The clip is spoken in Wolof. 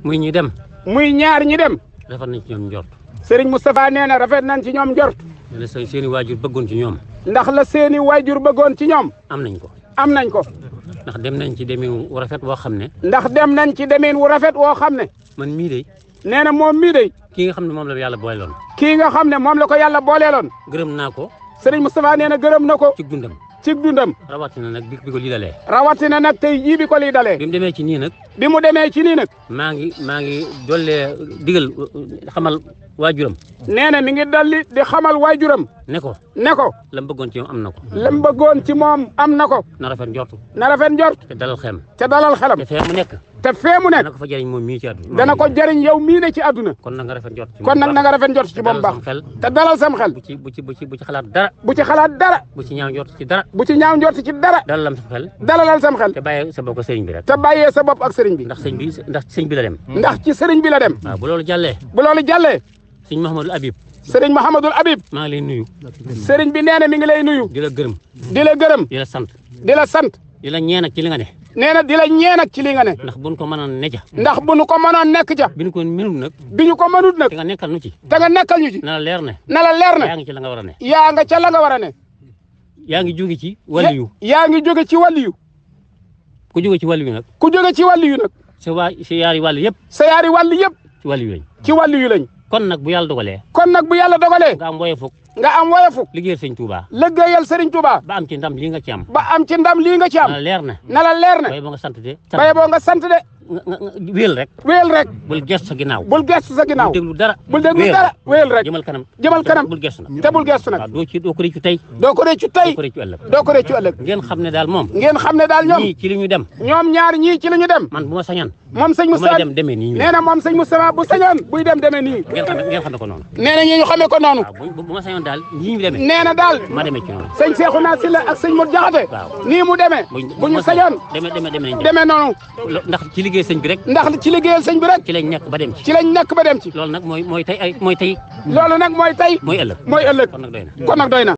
muy ñi dem. muy ñaar ñi dem. rafet nañ ci ñoom njort. Serigne Moustapha nee na rafet nañ ci ñoom njort. la seeni waajur bëggoon ci ñoom. ndax la seeni waajur bëggoon ci ñoom. am nañ ko. am nañ ko. ndax dem nañ ci demin wu rafet woo xam ne. ndax dem nañ ci demin wu rafet woo xam ne. man mii de. nee na moom mii de. kii nga xam ne moom la yàlla booleeloon. kii nga xam ne moom la ko yàlla booleeloon. gërëm naa ko. Serigne Moustapha nee na gërëm na ko. ci dundam. ci dundam. rawatina nag bi ko lii dalee. rawatina nag tey jii bi ko lii dalee. bi mu demee ci nii nag. bi mu demee ci nii nag. maa ngi dollee digal xamal waajuram. nee na mi ngi dalli di xamal waajuram. ne ko. la mu bëggoon ci moom am na ko. la mu bëggoon ci moom am na ko. na rafet njortu. na rafet njort. te dalal xelam. te dalal xelam. te fee mu nekk. te fee mu nekk. dana ko fa jëriñ moom mii ci àdduna. dana ko jëriñ yow mii ne ci àdduna. kon nag nga rafet njort ci moom. kon nag na nga rafet njort ci moom baax. te dalal sam xel. bu ci xalaat dara. bu ci xalaat dara. bu ci ñaaw njort ci dara. bu ci ñaaw njort ci dara. dalalal sam xel. dalalal sam xel. te bàyyee sa bopp ak sëriñ bi rek. te bàyyee sa bopp ak sëriñ bi. ndax sëriñ bi la dem. ndax ci sëriñ bi la dem. waaw bu loolu jàllee. sëriñ Mouhamadul Habib. sëriñ Mouhamadul Habib. maa ngi lay nuyu. sëriñ bi nee na mi ngi lay nuyu. di la gërëm. di la gërëm. di la sant. di la sant. di la ñeen ak ci li nga ne. nee na di la ñeen ak ci li nga ne. ndax buñ ko mënoon ne ja. ndax bu nu ko mënoon nekk ja. bi ñu ko mënut nag. bi ñu ko mënut nag. te nga nekkal ñu ci. te nga nekkal ñu ci. na la leer ne. na la leer ne. yaa ngi ci la nga war a ne. yaa nga ca la nga war a ne. yaa ngi jóge ci waliyu. yaa ngi jóge ci waliyu. ku jóge ci waliyu nag. ku jóge ci waliyu nag. sa yaari wàll yëpp. sa yaari wàll yëpp. ci waliyu lañ. ci waliyu lañ. kon nag bu yàlla dogalee. nga am woye fukk. nga am woyofuk. liggéeyal sëñ Touba. liggéeyal sëriñ Touba. ba am ci ndam lii nga ci am. ba am ci ndam lii nga ci am. na la leer ne. na la leer ne. baye boo nga sant de. baye boo nga sant de. nga wéel rek. wéel rek. bul gestu sa ginnaaw. bul gestu sa ginnaaw. bul déglu dara. bul déglu dara wéel rek. jëmal kanam. jëmal kanam. bul gestu nag. te bul gestu nag. waaw doo ko réccu tey. doo ko réccu tey. doo ko réccu ëllëg. doo ko réccu ëllëg. ngeen xam ne daal moom. ngeen xam ne daal ñoom. ñii ci li ñu dem. ñoom ñaar ñii ci li ñu dem. man bu ma sañoon. moom sëñ Moustapha dem demee nii. nee na moom sëñ Moustapha bu sañoon buy dem demee nii. ngeen xamee ko noonu. nee na ñi ñu xamee ko noonu. waaw bu ma sañoon daal nii ñu demee. nee na daal ma demee ci noonu. sëñ Cheikhouna Sylla ak sëñ Modou Diakhaté. waaw nii mu demee. bu ñu sañoon. demee noonu. ndax ci liggéey sëñ bi rek. ndax ci liggéeyal sëñ bi rek. ci lañ nekk ba dem ci. ci lañ nekk ba dem ci. loolu nag mooy tey. loolu nag mooy tey. mooy ëllëg. mooy ëllëg. kon nag doy na. kon nag doy na.